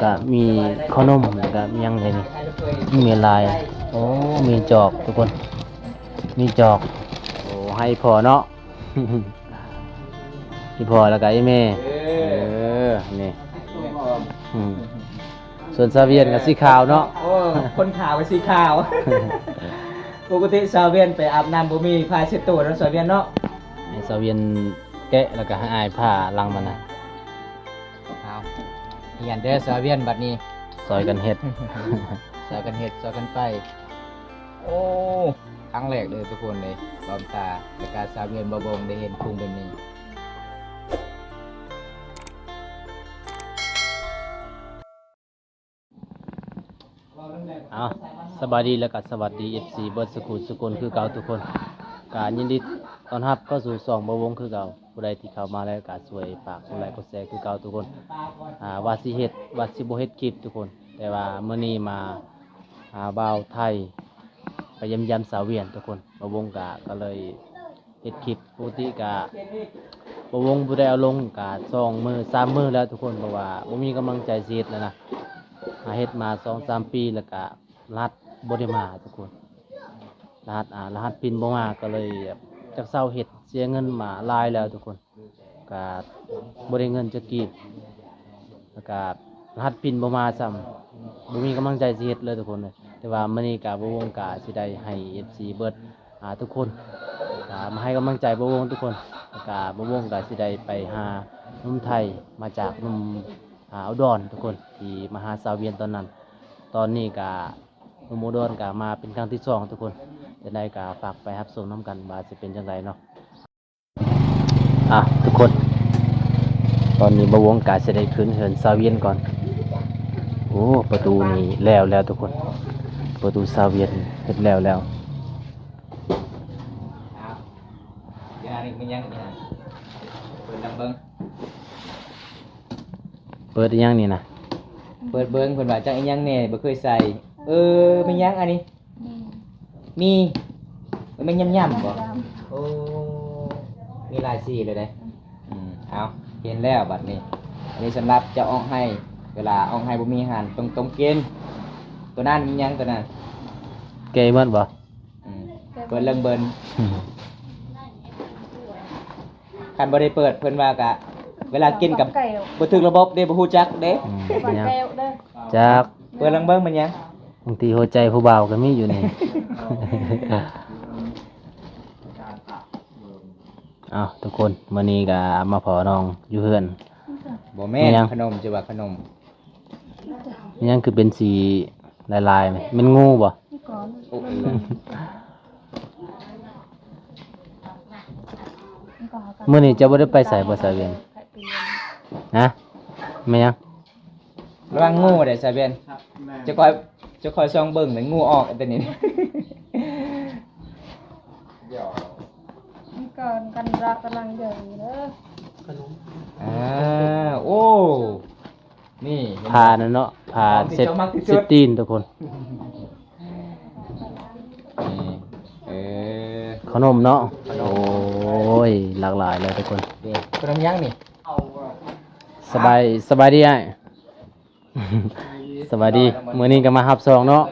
ກະມີເຂົ້າໜົມ ແລ້ວກະມີຫຍັງແດ່ນີ້? ມີຫຼາຍ. ໂອ້ ມີຈອກທຸກຄົນ ມີຈອກ. ໂອ້ ໃຫ້ພໍ່ເນາະ ອີ່ພໍ່ແລ້ວກະອີ່ແມ່. ເອີ ເອີ ນີ້ ອືມ ສ່ວນສາວວຽນກໍສີຂາວເນາະ. ໂອ້ ຄົນຂາວກໍສີຂາວ. ປົກກະຕິສາວວຽນໄປອາບນ້ຳບໍ່ມີຜ້າເຊັດໂຕເນາະ ສາວວຽນເນາະ. ໃຫ້ສາວວຽນແກະ ແລ້ວກໍໃຫ້ອ້າຍຜ້າຫຼັງມັນນະ. ເອົາ ຮຽນເດີສາວວຽນບັດນີ້ ຊ່ອຍກັນເຮັດ ຊ່ອຍກັນເຮັດ ຊ່ອຍກັນໄປ. ໂອ້ ຄັ້ງແລກເດີທຸກຄົນເລີຍ ລ້ອມຕາ ແລະກະສາວວຽນບໍ່ບົງໄດ້ເຫັນທຸງແບບນີ້. ເອົາ ສະບາຍດີ ແລະກະສະຫວັດດີ ເອັຟຊີ ເບິດສຸຂູສຸຄົນຄືເກົ່າທຸກຄົນ. ກະຍິນດີຕ້ອນຮັບເຂົ້າສູ່ຊ່ອງບໍ່ວົງຄືເກົ່າ. ຜູ້ໃດທີ່ເຂົ້າມາແລ້ວກະຊ່ວຍຝາກກົດໄລກົດແຊຄືເກົ່າທຸກຄົນ. ອາ ວ່າຊິເຮັດ ວ່າຊິບໍ່ເຮັດຄລິບທຸກຄົນ ແຕ່ວ່າມື້ນີ້ມາຫາບ່າວໄທ ໄປຢ້ຽມຢາມສາວວຽນທຸກຄົນ. ບ່າວວົງກະ ກໍເລີຍເຮັດຄລິບ. ປົກກະຕິກະບ່າວວົງບໍ່ໄດ້ເອົາລົງກະສອງມື້ສາມມື້ແລ້ວທຸກຄົນ ເພາະວ່າບໍ່ມີກຳລັງໃຈຊິເຮັດແລ້ວນະ. ຫາເຮັດມາສອງສາມປີ ແລ້ວກະລະຫັດບໍ່ໄດ້ມາທຸກຄົນ. ລະຫັດ ອາ ລະຫັດປິ່ນບໍ່ມາ ກໍເລີຍແບບຈັກເຊົາເຮັດ ເສຍເງິນມາຫຼາຍແລ້ວທຸກຄົນ. ກະບໍ່ໄດ້ເງິນຈັກກີບ ແລ້ວກະລະຫັດປິ່ນບໍ່ມາຊ້ຳ ບໍ່ມີກຳລັງໃຈຊິເຮັດເລີຍທຸກຄົນເລີຍ. ແຕ່ວ່າມື້ນີ້ກະບ່າວວົງກະຊິໄດ້ໃຫ້ ເອັຟຊີ ເບິດ ອາ ທຸກຄົນ ກະມາໃຫ້ກຳລັງໃຈບ່າວວົງທຸກຄົນ. ແລ້ວກະບ່າວວົງກະຊິໄດ້ໄປຫາໜຸ່ມໄທ ມາຈາກໜຸ່ມ ອາ ອຸດອນທຸກຄົນ ທີ່ມາຫາສາວວຽນຕອນນັ້ນ. ຕອນນີ້ກະໜຸ່ມອຸດອນກະມາເປັນຄັ້ງທີສອງທຸກຄົນ. ຈັ່ງໃດກະຝາກໄປຮັບຊົມນຳກັນວ່າຊິເປັນຈັ່ງໃດເນາະ. ອ່ະ ທຸກຄົນ ຕອນນີ້ບ່າວວົງກະຊິໄດ້ຂຶ້ນເຮືອນສາວວຽນກ່ອນ. ໂອ້ ປະຕູນີ້ແລ້ວແລ້ວທຸກຄົນ ປະຕູສາວວຽນເຮັດແລ້ວແລ້ວ. ເອົາ ຢ່ານີ້ມັນຍັງອີຫຍັງ ເປີດນຳເບິ່ງ. ເປີດອີຫຍັງນີ້ນະ? ເປີດເບິ່ງ ເພິ່ນວ່າຈັກອີຫຍັງແດ່ ບໍ່ເຄີຍໃສ່. ເອີ ແມ່ນຫຍັງອັນນີ້? ໝີ່ ແມ່ນຫຍ້ຳໆບໍ່? ໂອ້ ມີຫຼາຍສີເລີຍເດ້. ອືມ ເອົາ ເຫັນແລ້ວບັດນີ້. ອັນນີ້ສຳລັບເຈົ້າອອກໄຮ່ ເວລາອອກໄຮ່ບໍ່ມີອາຫານ ຕ້ອງຕົ້ມກິນ. ຕົວນັ້ນມີຫຍັງຕົວນັ້ນ? ແກະໝົດບໍ່? ອືມ ເປີດເບິ່ງເບິ່ງ. ຄັນບໍ່ໄດ້ເປີດ ເພິ່ນວ່າກະ ເວລາກິນກະບໍ່ຖືກລະບົບເດ້ ບໍ່ຮູ້ຈັກເດ້. ອືມ ຫຍັງ ຈັກ ເປີດເບິ່ງເບິ່ງແມ່ນຫຍັງ? ບາງທີຫົວໃຈຜູ້ບ່າວກໍມີຢູ່ນີ້. ເອົ້າ ທຸກຄົນ ມື້ນີ້ກໍມາພໍ້ນ້ອງຢູ່ເຮືອນ. ບໍ່ແມ່ນ ຂະໜົມ ຈະວ່າຂະໜົມ ຫຍັງຄືເປັນສີລາຍໆ ແມ່ນງູບໍ່? ໂອ້ ມື້ນີ້ເຈົ້າບໍ່ໄດ້ໄປໃສບໍ່ ສາວວຽນ? ຮະ? ແມ່ນຫຍັງ? ລະວັງງູເດ້ສາວວຽນ ຈະຄອຍ ຈະຄອຍສ່ອງເບິ່ງເດ້ ງູອອກອັນນີ້. ມັນກໍກັນລະກຳລັງເດີເດີ. ອ່າ ໂອ້ ນີ້ ຜ້ານັ້ນເນາະ ຜ້າເຊັດ ເຊັດຕີນທຸກຄົນ. ນີ້ ເອີ ຂະໜົມເນາະ. ໂອ້ຍ ຫຼາກຫຼາຍເລີຍທຸກຄົນ. ນີ້ ຂະໜົມຫຍັງນີ້? ສະບາຍ ສະບາຍດີອ້າຍ. ສະບາຍດີ ມື້ນີ້ກໍມາຮັບຊອງເນາະ.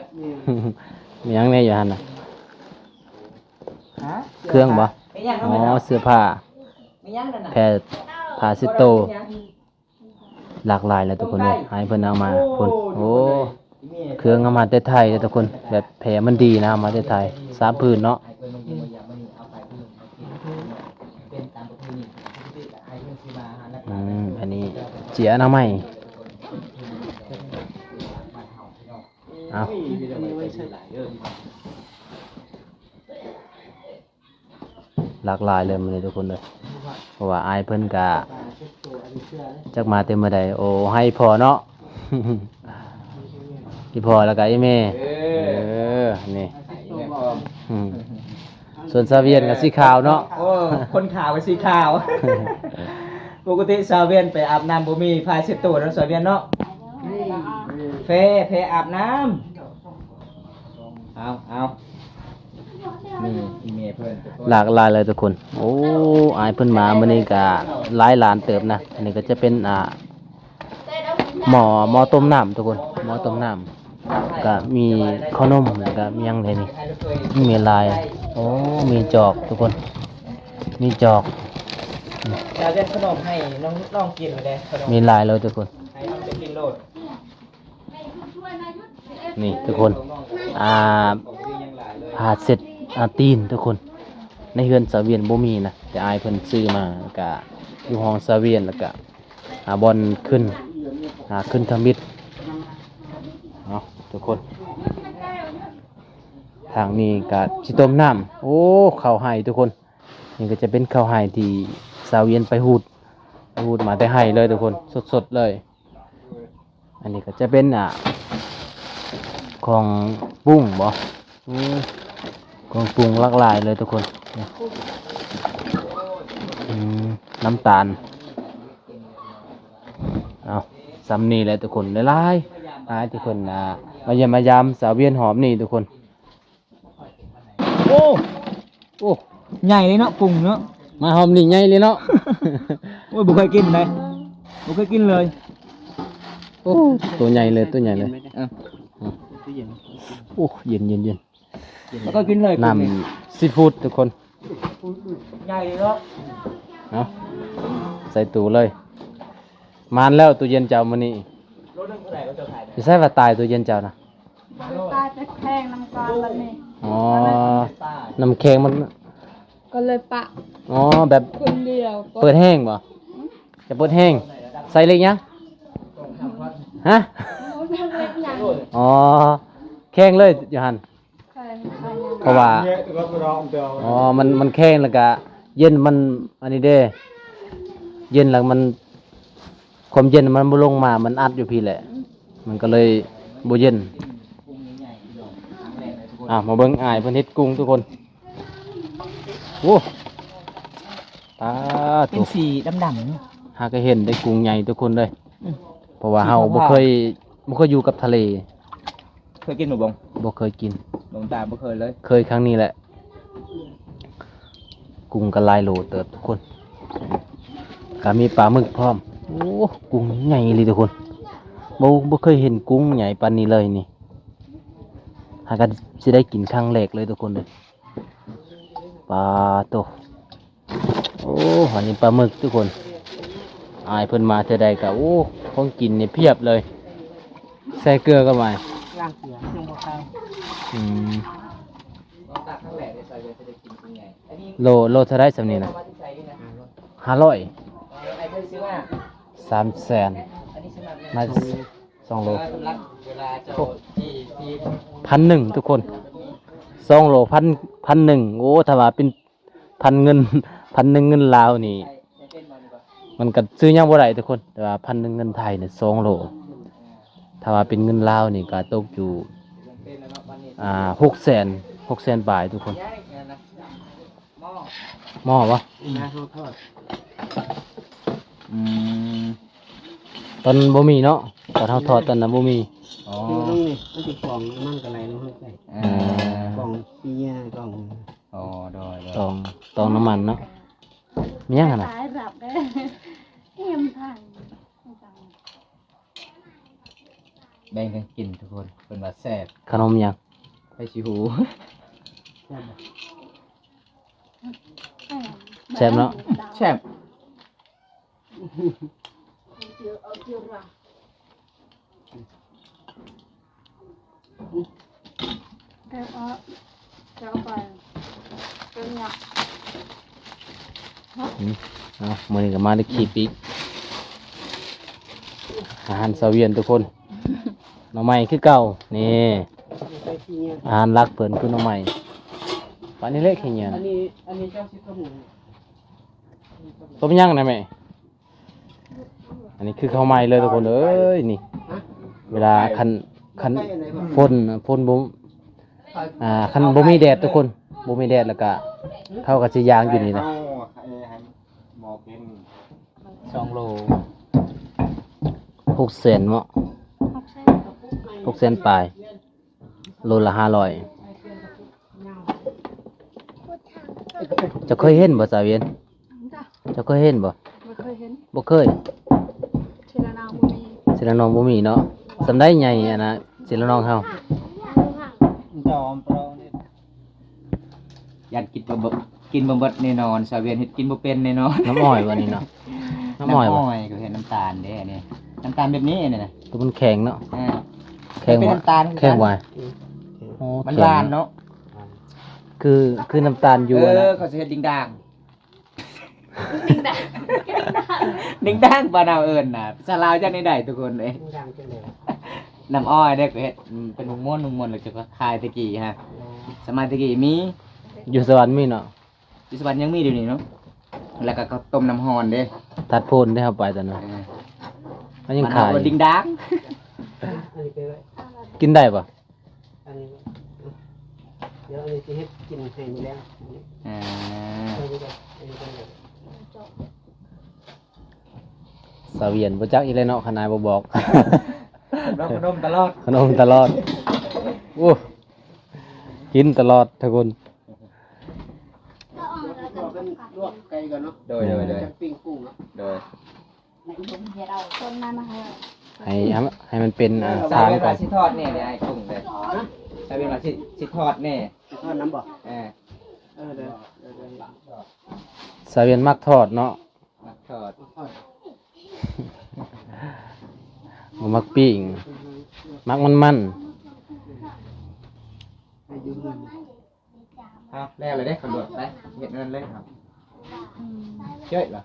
ມີຫຍັງແດ່ຢູ່ຫັ້ນນະ? ຮະ? ເຄື່ອງບໍ່? ອໍ ເສື້ອຜ້າ ແຜ່ ຜ້າເຊັດໂຕ. ຫຼາກຫຼາຍແລ້ວທຸກຄົນເອີຍ ໃຫ້ເພິ່ນເອົາມາພຸ້ນ. ໂອ້ ເຄື່ອງເອົາມາແຕ່ໄທເດີທຸກຄົນ ແບບແຜ່ມັນດີນະ ເອົາມາແຕ່ໄທ ສາມຜືນເນາະ. ອືມ ອັນນີ້ເຈຍອະນາໄມ. ເອົາ ຫຼາກຫຼາຍເລີຍມື້ນີ້ທຸກຄົນເອີຍ ເພາະວ່າອ້າຍເພິ່ນກະຈັກມາແຕ່ມື້ໃດ. ໂອ້ ໃຫ້ພໍ່ເນາະ ອີ່ພໍ່ແລ້ວກະອີ່ແມ່. ເອີ ເອີ ນີ້ ອືມ ສ່ວນສາວວຽນກໍສີຂາວເນາະ. ໂອ້ ຄົນຂາວກໍສີຂາວ. ປົກກະຕິສາວວຽນໄປອາບນ້ຳບໍ່ມີຜ້າເຊັດໂຕເນາະ ສາວວຽນເນາະ. ແພ ແພອາບນ້ຳ. ເອົາ ເອົາ ນີ້ອີ່ແມ່ເພິ່ນ ຫຼາກຫຼາຍເລີຍທຸກຄົນ. ໂອ້ ອ້າຍເພິ່ນມາມື້ນີ້ກະຫຼາຍຫຼານເຕີບນະ. ອັນນີ້ກໍຈະເປັນ ອ່າ ໝໍ້ ໝໍ້ຕົ້ມນ້ຳທຸກຄົນ ໝໍ້ຕົ້ມນ້ຳ ກະມີເຂົ້າໜົມ ແລ້ວກະມີຫຍັງແດ່ນີ້ ມີຫຼາຍ. ໂອ້ ມີຈອກທຸກຄົນ ມີຈອກ ແລ້ວເປັນຂະໜົມໃຫ້ນ້ອງໆກິນແດ່ ຂະໜົມ ມີຫຼາຍເລີຍທຸກຄົນ ໃຫ້ນ້ອງໄປກິນໂລດ. ນີ້ທຸກຄົນ ອ່າ ຜ້າເຊັດ ອ່າ ຕີນທຸກຄົນ ໃນເຮືອນສາວວຽນບໍ່ມີນະ ແຕ່ອ້າຍເພິ່ນຊື້ມາ ແລ້ວກະຢູ່ຫ້ອງສາວວຽນ ແລ້ວກະ ອ່າ ບ່ອນຂຶ້ນ ອ່າ ຂຶ້ນທຳອິດ. ເອົາທຸກຄົນ ທາງນີ້ກະຊິຕົ້ມນ້ຳ. ໂອ້ ເຂົ້າໄຮ່ທຸກຄົນ ນີ້ກະຈະເປັນເຂົ້າໄຮ່ທີ່ສາວວຽນໄປຮູດ ໄປຮູດມາແຕ່ໄຮ່ເລີຍທຸກຄົນ ສົດໆເລີຍ. ອັນນີ້ກະຈະເປັນ ອ່າ ເຄື່ອງປຸງບໍ ອືມ ເຄື່ອງປຸງຫຼາກຫຼາຍເລີຍທຸກຄົນ. ອືມ ນ້ຳຕານ. ເອົາ ສ່ຳນີ້ແຫຼະທຸກຄົນ ຫຼາຍໆ ຫຼາຍທີ່ເພິ່ນ ອ່າ ມາຢ້ຽມມາຢາມສາວວຽນຮອບນີ້ທຸກຄົນ. ໂອ້ ໂອ້ ໃຫຍ່ເລີຍເນາະ ກຸ້ງເນາະ ມາຮອບນີ້ໃຫຍ່ເລີຍເນາະ. ໂອ້ຍ ບໍ່ເຄີຍກິນເດ້ ບໍ່ເຄີຍກິນເລີຍ. ໂອ້ ໂຕໃຫຍ່ເລີຍ ໂຕໃຫຍ່ເລີຍ. ເອີ ໂອ້ ເຢັນໆໆ ບໍ່ເຄີຍກິນເລີຍ ນ້ຳຊີຟູດທຸກຄົນ ໃຫຍ່ເນາະ. ເອົາ ໃສ່ຕູ້ເລີຍ ມານແລ້ວຕູ້ເຢັນເຈົ້າມື້ນີ້. ໂລໜຶ່ງເທົ່າໃດກໍເຈົ້າຂາຍ ຢູ່ໃສວ່າຕາຍຕູ້ເຢັນເຈົ້ານະ? ຕາຍແຕ່ແຂງນ້ຳການບັດນີ້. ອໍ ນ້ຳແຂງມັນ ກໍເລີຍປະ. ອໍ ແບບຄົນດຽວ ເປີດແຮງບໍ? ຈະເປີດແຮງ ໃສ່ເຫຼັກຫຍັງ? ຮະ? ເຫຼັກຫຍັງ? ອໍ ແຂງເລີຍຢູ່ຫັ້ນ. ແຂງ ແຂງ ເພາະວ່າ ອໍ ມັນ ມັນແຂງ ແລ້ວກະເຢັນ ມັນ ອັນນີ້ເດ້ ເຢັນ ແລ້ວມັນ ຄວາມເຢັນມັນບໍ່ລົງມາ ມັນອັດຢູ່ພີ້ແຫຼະ ມັນກໍເລີຍບໍ່ເຢັນ. ອ່າ ມາເບິ່ງອ້າຍເພິ່ນເຮັດກຸ້ງທຸກຄົນ. ໂອ້ ປາໂທ້ ເປັນສີດຳໆ ຫາກະເຫັນໄດ້ກຸ້ງໃຫຍ່ທຸກຄົນເລີຍ. ອືມ ເພາະວ່າເຮົາບໍ່ເຄີຍ ບໍ່ເຄີຍຢູ່ກັບທະເລ. ເຄີຍກິນບໍ່ບົງ? ບໍ່ເຄີຍກິນ ບົງຕາບໍ່ເຄີຍເລີຍ. ເຄີຍຄັ້ງນີ້ແຫຼະ. ກຸ້ງກໍຫຼາຍໂລເຕີບທຸກຄົນ ກໍມີປາໝຶກພ້ອມ. ໂອ້ ກຸ້ງໃຫຍ່ອີ່ຫຼີທຸກຄົນ ບໍ່ ບໍ່ເຄີຍເຫັນກຸ້ງໃຫຍ່ປານນີ້ເລີຍນີ້. ຫາກະຊິໄດ້ກິນຄັ້ງແລກເລີຍທຸກຄົນເດີ. ປາໂທ້ ໂອ້ ອັນນີ້ປາໝຶກທຸກຄົນ ອ້າຍເພິ່ນມາເທື່ອໃດກໍ ໂອ້ ຂອງກິນນີ້ພຽບເລີຍ. ໃສ່ເກືອກັນໄວ້ ລ້າງເກືອ ຍັງບໍ່ຄາວ. ອືມ ໂລ ໂລເທົ່າໃດສ່ຳນີ້ນະ? ຫ້າຮ້ອຍ ສາມແສນ ມາສອງໂລ ພັນໜຶ່ງທຸກຄົນ ສອງໂລ ພັນ ພັນໜຶ່ງ. ໂອ້ ຖ້າວ່າເປັນ ພັນເງິນ ພັນໜຶ່ງເງິນລາວນີ້ ມັນກໍຊື້ຫຍັງບໍ່ໄດ້ທຸກຄົນ ແຕ່ວ່າພັນໜຶ່ງເງິນໄທນີ້ສອງໂລ ຖ້າວ່າເປັນເງິນລາວນີ້ກໍຕົກຢູ່ ອ່າ ຫົກແສນ ຫົກແສນປາຍທຸກຄົນ. ໝໍ້ບໍ່? ອືມ ຕອນນັ້ນບໍ່ມີເນາະ ຕອນເຮົາທອດຕອນນັ້ນບໍ່ມີ. ອໍ ຄືລົງນີ້ມັນຊິປ່ອງນ້ຳມັນກໍໄຫຼລົງໄປ. ເອີ ປ່ອງຂີ້ເຫຍື້ອປ່ອງ ອໍ ໂດຍໆ ຕອງ ຕອງນ້ຳມັນເນາະ. ມີຫຍັງຫັ້ນນະ? ຕາຍຮັບເດີ ອີ່ຫຍັງທາງ ແບ່ງກັນກິນທຸກຄົນ ເພິ່ນວ່າແຊບ. ຂະໜົມຫຍັງ? ໃຜຊິຮູ້. ແຊບເນາະ ແຊບ. ເກັບເອົາ ເກັບເອົາໄປ ເປັນຫຍັງ? ອືມ ເອົາ ມື້ນີ້ກໍມາໄດ້ຄີບອີກ ອາຫານຊາວວຽນທຸກຄົນ ໜໍ່ໄມ້ຄືເກົ່າ. ນີ້ ອາຫານຫຼັກເພິ່ນຄືໜໍ່ໄມ້ ປານນີ້ແຫຼະຂີ້ເຫຍື້ອ. ອັນນີ້ ອັນນີ້ເຈົ້າຊິຕົ້ມຫຍັງ? ຕົ້ມຫຍັງນະແມ່? ອັນນີ້ຄືເຂົ້າໃໝ່ເລີຍທຸກຄົນເອີຍ. ນີ້ ເວລາຄັນ ຄັນຝົນ ຝົນບໍ່ ອ່າ ຄັນບໍ່ມີແດດທຸກຄົນ ບໍ່ມີແດດ ແລ້ວກະເຂົາກໍຊິຍ່າງຢູ່ນີ້ນະ. ສອງໂລ ຫົກແສນເນາະ ຫົກແສນປາຍ. ໂລລະຫ້າຮ້ອຍ. ເຈົ້າເຄີຍເຫັນບໍ່ ສາວວຽນ? ເຈົ້າເຄີຍເຫັນບໍ່? ບໍ່ເຄີຍເຫັນ ບໍ່ເຄີຍ. ທີ່ລະນາວບໍ່ມີ ເຊລະນອງບໍ່ມີເນາະ. ສ່ຳໃດໃຫຍ່ອັນນ່າ ເຊລະນອງເຮົາ. ດອມເຮົານີ້ ຢ້ານກິນບໍ່ເບິດ ກິນບໍ່ເບິດແນ່ນອນ. ສາວວຽນເຮັດກິນບໍ່ເປັນແນ່ນອນ. ນ້ຳອ້ອຍບໍ່ນີ້ເນາະ? ນ້ຳອ້ອຍບໍ່? ນ້ຳອ້ອຍກໍເຮັດນ້ຳຕານເດ້ ອັນນີ້ ນ້ຳຕານແບບນີ້ນີ້ນະ ໂຕມັນແຂງເນາະ. ອ່າ ແຂງ ເປັນນ້ຳຕານຄືກັນ. ແຂງຫວາຍ. ອືມ ໂອ້ ມັນຫວານເນາະ. ຄື ຄືນ້ຳຕານຢູ່ ເອີ ອັນນ່າ ເຂົາຊິເຮັດດິງດາງ. ດິງດາງ ດິງດາງ ດິງດາງ ບ້ານເຮົາເອີ້ນນະ ພາສາລາວຈັ່ງໃດໄດ້ທຸກຄົນເອີຍ? ດິງດາງຈັ່ງໃດ? ນ້ຳອ້ອຍເດ້ ກໍເຮັດເປັນໝົກມ້ວນ ໝົກມ້ວນ ແລ້ວຈະຂາຍແຕ່ກີ້ຮະ. ອໍ ສະໄໝແຕ່ກີ້ມີ ຢູ່ສະຫວັນມີເນາະ? ຢູ່ສະຫວັນຍັງມີດຽວນີ້ເນາະ. ແລ້ວກໍເຂົ້າຕົ້ມນ້ຳຮ້ອນເດ້ ຕັດໂພນເດ້ ເຮົາໄປຕອນນັ້ນ. ເອີ ມັນຍັງຂາຍ ບ້ານເຮົາເອີ້ນດິງດາງ. ກິນໄດ້ບໍ່? ອັນນີ້ ດຽວອັນນີ້ຊິເຮັດກິນໃຫ້ມື້ແລງ. ອ່າ ອັນນີ້ກໍ ອັນນີ້ກໍ ສາວວຽນບໍ່ຈັກອີກແລ້ວເນາະ ຂະໜາດບໍ່ບອກ. ເນາະ ຂະໜົມຕະຫຼອດ ຂະໜົມຕະຫຼອດ. ໂອ້ ກິນຕະຫຼອດທຸກຄົນ. ໂດຍ ໂດຍ ໂດຍ ປີ້ງກຸ້ງເນາະ. ໂດຍ ໃຫ້ ໃຫ້ມັນເປັນ ອ່າ ທາງກ່ອນ. ຊິທອດແນ່ເດ້ ອ້າຍກຸ້ງເດ້. ສາວວຽນວ່າຊິ ຊິທອດແນ່. ຊິທອດນຳບໍ່? ເອີ ເອີ ເດີ ເດີ ເດີ. ສາວວຽນມັກທອດເນາະ ມັກທອດ ບໍ່ມັກປີ້ງ ມັກມັນໆ. ເອົາ ແລ້ວເລີຍເດ້ ຂະບວນໄປ ເຮັດອັນນັ້ນເລີຍເຮົາ. ອືມ ເຈ້ຍລະ.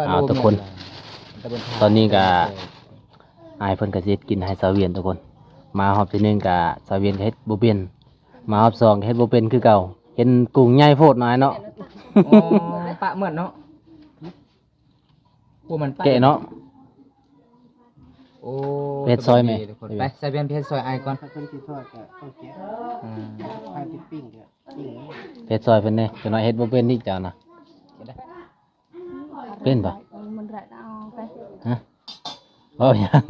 ເອົາ ທຸກຄົນ ຕອນນີ້ກະອ້າຍເພິ່ນກະຊິເຮັດກິນໃຫ້ສາວວຽນທຸກຄົນ. ມາຮອບທີໜຶ່ງກະສາວວຽນກະເຮັດບໍ່ເປັນ ມາຮອບສອງກະເຮັດບໍ່ເປັນຄືເກົ່າ. ເຫັນກຸ້ງໃຫຍ່ໂພດເນາະ ອ້າຍເນາະ. ອໍ ປະເໝືອນເນາະ. ໂອ້ ມັນແກະເນາະ. ໂອ້ ເຮັດຊອຍແມ່ ໄປ ສາວວຽນເຮັດຊອຍອ້າຍກ່ອນ. ຖ້າເພິ່ນຊິທອດກໍຕ້ອງແກະ. ອືມ ຖ້າຊິປີ້ງກໍປີ້ງ. ເຮັດຊອຍເພິ່ນແດ່ ຈັກໜ້ອຍເຮັດບໍ່ເປັນອີກເຈົ້ານະ. ເປັນບໍ່? ມັນລະເອົາໄປ ຮະ? ເວົ້າຫຍັງ?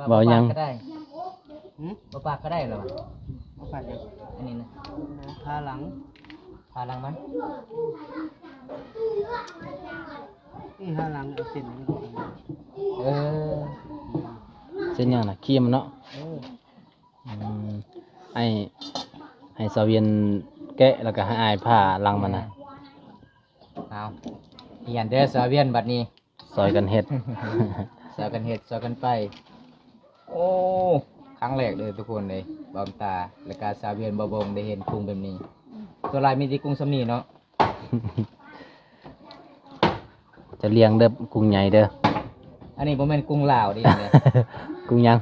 ເວົ້າຫຍັງ? ບໍ່ປາກກໍໄດ້. ຫື? ບໍ່ປາກກໍໄດ້ລະ. ບໍ່ປາກຫຍັງ? ອັນນີ້ນະ ພາຫຼັງ ພາຫຼັງມັນ. ອີ່ ພາຫຼັງເອົາເສັ້ນນີ້ອອກ. ເອີ ເສັ້ນຫຍັງນະ? ຄຣີມເນາະ. ເອີ ອືມ ໃຫ້ ໃຫ້ສາວວຽນແກະ ແລ້ວກໍໃຫ້ອ້າຍຜ່າຫຼັງມັນນະ. ເອົາ ຮຽນເດີສາວວຽນບັດນີ້. ຊ່ອຍກັນເຮັດ ຊ່ອຍກັນເຮັດ ຊ່ອຍກັນໄປ. ໂອ້ ຄັ້ງແລກເດີທຸກຄົນເດ້ ບ່າວຕາ ແລ້ວກະສາວວຽນ ບ່າວບົງ ໄດ້ເຫັນກຸ້ງແບບນີ້. ສ່ວນຫຼາຍມີແຕ່ກຸ້ງສ່ຳນີ້ເນາະ. ຈະລ້ຽງເດີ ກຸ້ງໃຫຍ່ເດີ. ອັນນີ້ບໍ່ແມ່ນກຸ້ງລາວເດ້. ກຸ້ງຫຍັງ?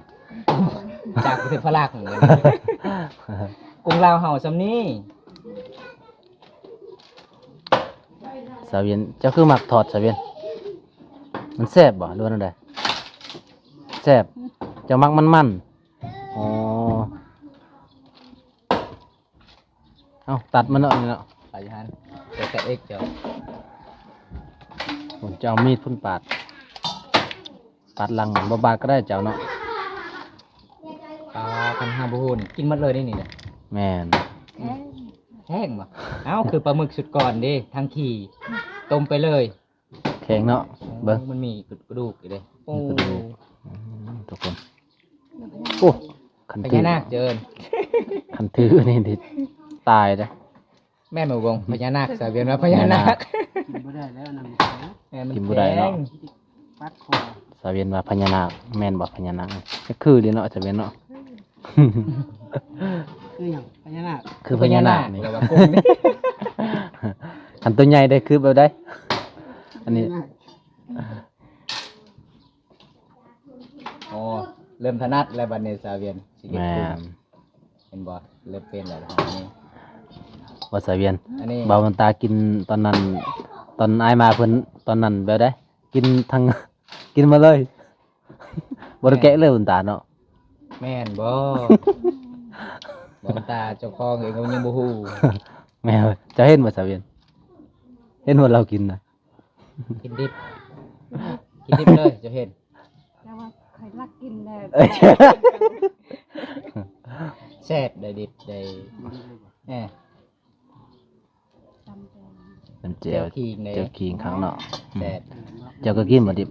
ຈາກປະເທດຝຣັ່ງ. ກຸ້ງລາວເຮົາສ່ຳນີ້. ສາວວຽນ ເຈົ້າຄືມັກທອດສາວວຽນ? ມັນແຊບບໍ່ ຫຼືວ່າແນວໃດ? ແຊບ. ເຈົ້າມັກມັນໆ. ອໍ ເອົາ ຕັດມັນເນາະ ນີ້ເນາະ. ໄປຫັ້ນ ແກະເອກເຈົ້າ. ໂອ້ ເຈົ້າມີດພຸ້ນປາດ ປາດຫຼັງ ບໍ່ປາດກໍໄດ້ເຈົ້າເນາະ. ປາ ຄັນຫາບໍ່ຮູ້ນີ້ ກິນໝົດເລີຍເດ້ນີ້ນະ. ແມ່ນ. ແພງ ແພງບໍ່? ເອົ້າ ຄືປາໝຶກຊຸດກ່ອນເດ້ ທັງຂີ້ ຕົ້ມໄປເລີຍ. ແຂງເນາະ ເບິ່ງ ໂອ້ ມັນມີກະດູກຢູ່ເດ້. ໂອ້ ມີກະດູກ ອືມ ທຸກຄົນ. ໂອ້ ຄັນຖື ພະຍານາກເຈີ່ນ ຄັນຖືນີ້ນີ້ຕາຍເດ້. ແມ່ນບໍ່ບົງ? ພະຍານາກ ສາວວຽນວ່າພະຍານາກ. ກິນບໍ່ໄດ້ແລ້ວອັນນັ້ນ. ແມ່ນ ມັນກິນບໍ່ໄດ້ເນາະ ແຂງ. ປັດຄໍ. ສາວວຽນວ່າພະຍານາກ ແມ່ນບໍ່ພະຍານາກ? ກໍຄືເດ້ເນາະ ສາວວຽນເນາະ. ຄືຫຍັງ? ພະຍານາກ. ຄືພະຍານາກນີ້. ຄັນໂຕໃຫຍ່ໄດ້ຄືແບບໃດ? ອັນນີ້ ອໍ ເລີ່ມຖະໜັດແລ້ວບັດນີ້ ສາວວຽນຊິເຮັດ. ແມ່ນ ເຫັນບໍ່? ເລີ່ມເປັນແລ້ວບັດນີ້. ວ່າສາວວຽນ ອັນນີ້ ບ່າວບຸນຕາກິນຕອນນັ້ນ ຕອນອ້າຍມາເພິ່ນຕອນນັ້ນແບບໃດ? ກິນທັງ ກິນມາເລີຍ ບໍ່ໄດ້ແກະເລີຍບຸນຕາເນາະ. ແມ່ນບໍ່? ບໍ່ ຕາເຈົ້າຂອງເອງກໍຍັງບໍ່ຮູ້. ແມ່ນ ເຈົ້າເຫັນບໍ່ສາວວຽນ? ເຫັນບໍ່ລາວກິນນະ? ກິນດິບ ກິນດິບເລີຍ ເຈົ້າເຫັນ. ແຕ່ວ່າຂ້ອຍລັກກິນແລ້ວ ແຊບໄດ໋ ດິບໄດ໋. ເອີ ຕຳແຈ່ວ ແຈ່ວຂີງເດ້ ແຈ່ວຂີງຄັກເນາະ. ແຊບ. ເຈົ້າກໍກິນບໍ່ດິບ?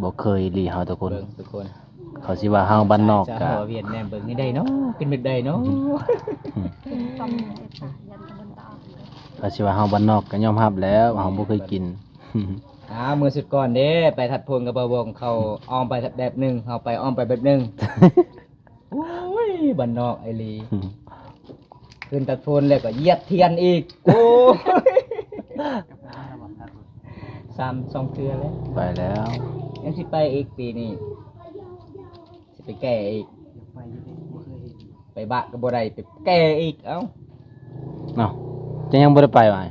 ບໍ່ເຄີຍອີ່ຫຼີເຮົາທຸກຄົນ. ເບິ່ງທຸກຄົນ ເຂົາຊິວ່າເຮົາບ້ານນອກກະ ຊາວຫວຽດແນມເບິ່ງນີ້ໄດ້ເນາະ ເປັນແບບໃດເນາະ. ອືມ ເຂົາຊິວ່າເຮົາບ້ານນອກກະຍອມຮັບແລ້ວ ເຮົາບໍ່ເຄີຍກິນ. ອ່າ ມື້ສຸດກ່ອນເດ້ ໄປທັດໂພນກັບບ່າວວົງ ເຂົາອ້ອມໄປແບບໜຶ່ງ ເຮົາໄປອ້ອມໄປແບບໜຶ່ງ. ໂອ້ຍ ບ້ານນອກອີ່ຫຼີ. ຂຶ້ນຕັດໂພນແລ້ວກໍຢຽບທຽນອີກ. ໂອ້ຍ ສາມ ສອງເທື່ອແລ້ວ. ໄປແລ້ວ. ຍັງຊິໄປອີກປີນີ້ ຊິໄປແກ້ອີກ. ຢາກໄປຢູ່ເດ້ ບໍ່ເຄີຍເຫັນ. ໄປບະກໍບໍ່ໄດ້ ໄປແກ້ອີກ. ເອົ້າ ເອົ້າ ເຈົ້າຍັງບໍ່ໄດ້ໄປຫວາ?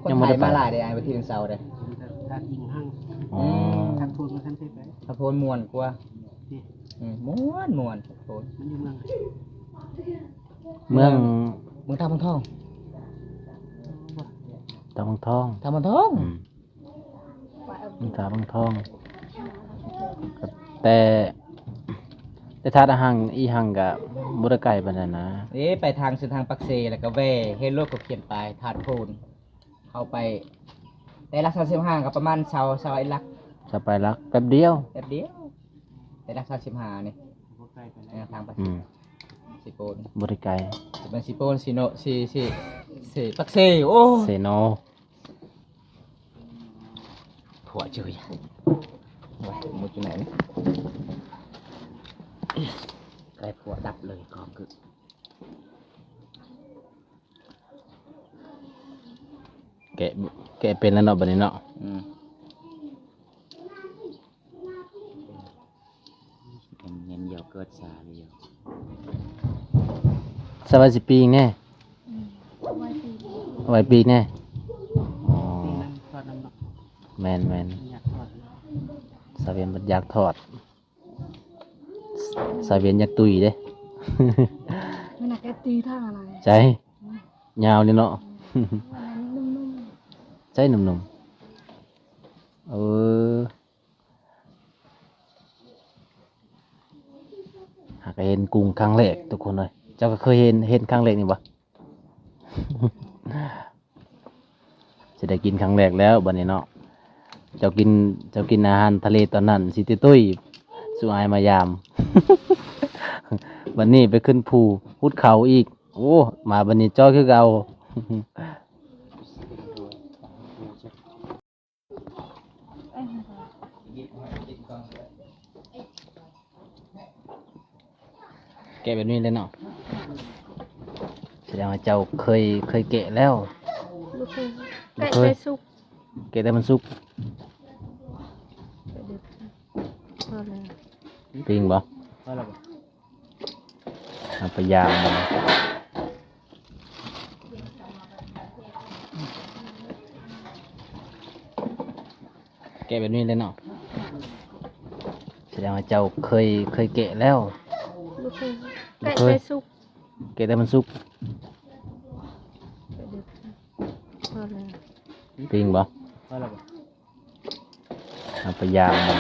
ຄົນໄທມາຫຼາຍເດ້ອ້າຍ ວັນທີໜຶ່ງເສົາເດ້. ເຫັນແຕ່ທາດອີງຮັງ. ອໍ ອືມ ທາດໂພນບໍ່ທັນເຄີຍໄປ. ທາດໂພນມ່ວນກວ່າ. ອືມ ມ່ວນ ມ່ວນ ໂພນ. ມັນຢູ່ເມືອງໃດ? ເມືອງ ເມືອງທ່າວັງທອງ. ທ່າວັງທອງ ທ່າວັງທອງ. ອືມ ທ່າວັງທອງ. ແຕ່ ແຕ່ທາດອີງຮັງ ອີງຮັງກະບໍ່ໄດ້ໄກປານນັ້ນນະ. ເອີ ໄປທາງເສັ້ນທາງປາກເຊ ແລ້ວກະແວ່ ເຫັນລົດເຂົາຂຽນປ້າຍທາດໂພນ. ເຂົ້າໄປແຕ່ຫຼັກສາມສິບຫ້າກໍປະມານຊາວ ຊາວປາຍຫຼັກ. ຊາວປາຍຫຼັກ ແປັບດຽວ ແປັບດຽວ. ແຕ່ຫຼັກສາມສິບຫ້ານີ້ ບໍ່ໄກປານໃດ. ເອີ ທາງໄປ ອືມ ເຊໂປນ ບໍ່ໄດ້ໄກ. ຈະເປັນເຊໂປນ ເຊໂນ ເຊ ເຊ ເຊ ປາກເຊ. ໂອ້ ເຊໂນ ຜົວເຈີຍາ ໂອ້ຍ ໝົດຢູ່ໄຫນ ໃກ້ຜົວດັບເລີຍ ຄວາມຄື ແກະ ແກະເປັນແລ້ວເນາະ ບັດນີ້ເນາະ. ອືມ ເຫັນ ເຫັນຢາວເກີດຊາຢູ່. ສະບາຍ ຊິປີ້ງແດ່. ອືມ ເອົາໄວ້ປີ້ງແດ່. ອໍ ປີ້ງນັ້ນທອດນຳເນາະ. ແມ່ນໆ ຢາກທອດ. ສາວວຽນເພິ່ນຢາກທອດ. ສາວວຽນຢາກຕຸ້ຍເດ້. ມັນໜັກແກຕຸ້ຍທາງອະໄລ ໃຊ່ ຍາວນີ້ເນາະ. ໃຊ່ ໜຸ່ມໆ. ເອີ ຫາກະເຫັນກຸ້ງຄັ້ງແລກທຸກຄົນເອີຍ. ເຈົ້າກໍເຄີຍເຫັນ ເຫັນຄັ້ງແລກນີ້ບໍ່? ຊິໄດ້ກິນຄັ້ງແລກແລ້ວບັດນີ້ເນາະ. ເຈົ້າກິນ ເຈົ້າກິນອາຫານທະເລຕອນນັ້ນ ຊິຕຸ້ຍໆ ສູ່ອ້າຍມາຢາມ. ບັດນີ້ໄປຂຶ້ນພູ ຮຸດເຂົາອີກ. ໂອ້ ມາບັດນີ້ຈ່ອຍຄືເກົ່າ. ແກະແບບນີ້ເລີຍເນາະ. ສະແດງວ່າເຈົ້າເຄີຍ ເຄີຍແກະແລ້ວ. ບໍ່ເຄີຍ. ບໍ່ເຄີຍ. ແກະແຕ່ສຸກ. ແກະແຕ່ມັນສຸກ. ປີ້ງບໍ່? ເອົາໄປຢາມມັນ. ແກະແບບນີ້ເລີຍເນາະ. ສະແດງວ່າເຈົ້າເຄີຍ ເຄີຍແກະແລ້ວ. ບໍ່ເຄີຍ. ບໍ່ເຄີຍ. ແກະແຕ່ສຸກ. ແກະແຕ່ມັນສຸກ. ພໍແລ້ວ. ປີ້ງບໍ່? ພໍແລ້ວ. ເອົາໄປຢາມມັນ.